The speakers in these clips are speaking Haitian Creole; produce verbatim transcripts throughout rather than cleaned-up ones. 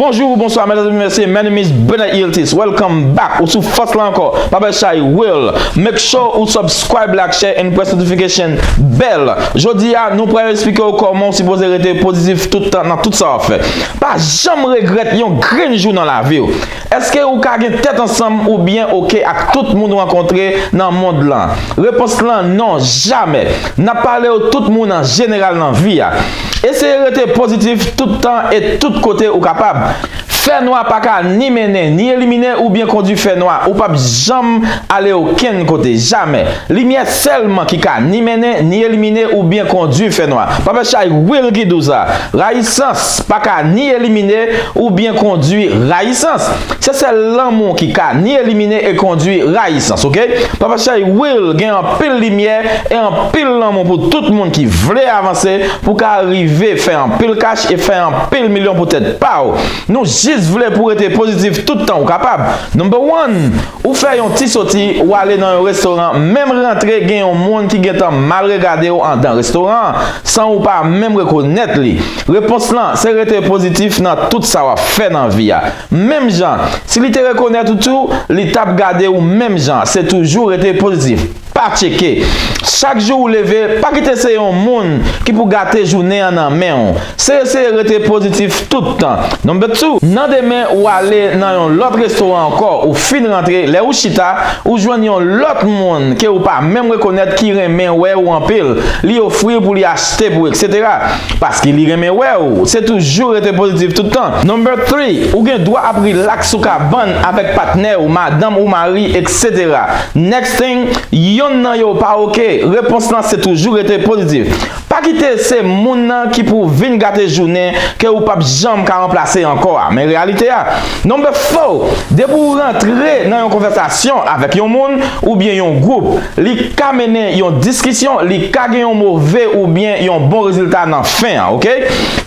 Bonjou, bonswa, medam e mesye, my name is Bernard Iltis. Welcome back. Ou sou Fòs la ankò. Papa Chay Will. Make sure ou subscribe, like, share and press notification bell. Jodi a, nou pral eksplike w kòman w sipoze rete pozitif tout tan nan tout sa w ap fè. Pa janm regrèt yon grenn jou nan lavi w. Èske ou ka gen tèt ansanm oubyen oke ak tout moun w rankontre nan mond lan? Repons lan non, jamè. N ap pale w tout moun an jeneral nan vi a. Eseye rete pozitif tout tan e tout kote ou kapab. Fènwa pa ka ni mennen, ni elimine oubyen kondwi fènwa. Ou p ap janm ale okenn kote, jamè. Limyè sèlman ki ka ni mennen, ni elimine oubyen kondwi fènwa. Papa Chay Will ki di w sa. Rayisans pa ka ni elimine oubyen kondwi rayisans. Se sèl lanmou ki ka ni elimine e kondwi rayisans, oke? Papa Chay Will gen anpil limyè e anpil lanmou pou tout moun ki vle avanse, pou ka rive fè anpil kach e fè anpil milyon pou tèt pa w. Nou jis vle pou w rete pozitif tout tan ou kapab. Number one, ou fè yon ti soti, ou ale nan yon restoran, menm rantre gen yon moun ki gentan mal regade w anndan restoran an, san ou pa menm rekonèt li. Repons lan, se rete pozitif nan tout sa w ap fè nan vi a. Menm jan, si li te rekonèt ou tou, li t ap gade w menm jan. Se toujou rete pozitif. Pa tcheke. Chak jou ou leve, pa kite se yon moun ki pou gate jounen an nan men w. Se eseye rete pozitif tout tan. Number two, nan demen ou ale nan yon lòt restoran ankò, ou fin rantre, lè ou chita, ou jwenn yon lòt moun ke ou pa menm rekonèt ki renmen wè ou anpil. Li ofri w pou li achte pou, etsetera. Paske li renmen wè w, se toujou rete pozitif tout tan. Number three, ou gen dwa ap rilaks sou kabann avèk patnè w, madanm ou mari, etsetera. Next thing, yonn nan yo pa oke. Repons lan se toujou rete pozitif. Pa kite se moun nan ki pou vin gate jounen ke ou p ap janm ka ranplase ankò a. Men reyalite a. Number four, depi w rantre nan yon konvèsasyon avèk yon moun oubyen yon gwoup, li ka mennen yon diskisyon, li ka gen yon move oubyen yon bon rezilta nan fen an, oke?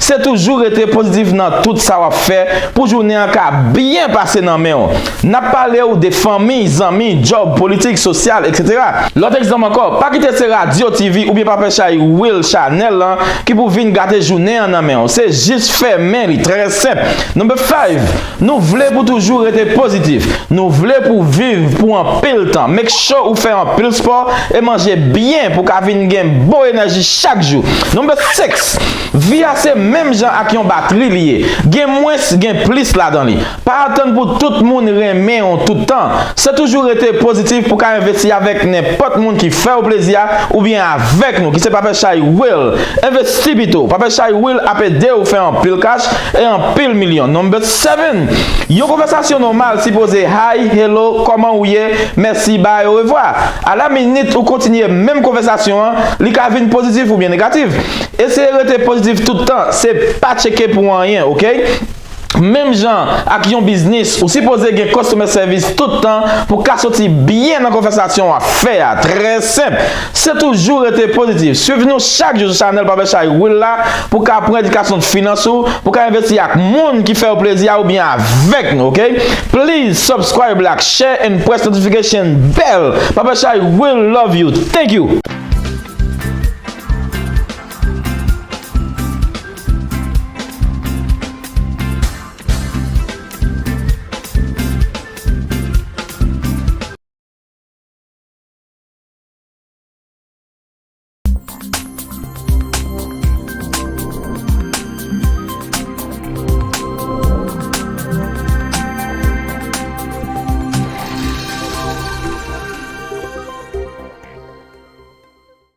Se toujou rete pozitif nan tout sa w ap fè pou jounen an ka byen pase nan men w. N ap pale w de fanmi, zanmi, djòb, politik, sosyal, etsetera. Lòt egzanp ankò, pa kite se radyo, T V oubyen Papa Chay Will chanèl lan ki pou vin gate jounen an nan men w. Se jis fèmen li, trè senp. Number five, nou vle pou toujou rete pozitif. Nou vle pou viv pou anpil tan. Make sure ou fè anpil spò e manje byen pou ka vin gen bon enèji chak jou. Number six, vi a se menm jan ak yon batri li ye. Gen mwens, gen plis ladan li. Pa atann pou tout moun renmen w tout tan. Se toujou rete pozitif pou ka envesti avèk nenpòt moun ki fè w plezi a oubyen avèk nou, ki se Papa Chay Will. Envesti pito. Papa Chay Will ap ede w fè anpil kach e anpil milyon. Number seven, yon konvèsasyon nòmal sipoze hi, hello, kòman ou ye, mèsi, bye, orevwa. Alaminit ou kontinye menm konvèsasyon an, li ka vin pozitif oubyen negatif. Eseye rete pozitif tout tan, se pa tcheke pou anyen, oke? Menm jan ak yon biznis, ou sipoze gen customer service tout tan pou ka soti byen nan konvèsasyon w ap fè a. Trè senp. Se toujou rete pozitif. Swiv nou chak jou sou chanèl Papa Chay Will la pou ka pran edikasyon finans ou, pou ka envesti ak moun ki fè w plezi a oubyen avèk nou, oke? Please subscribe, like, share and press notification bell. Papa Chay Will love you. Thank you.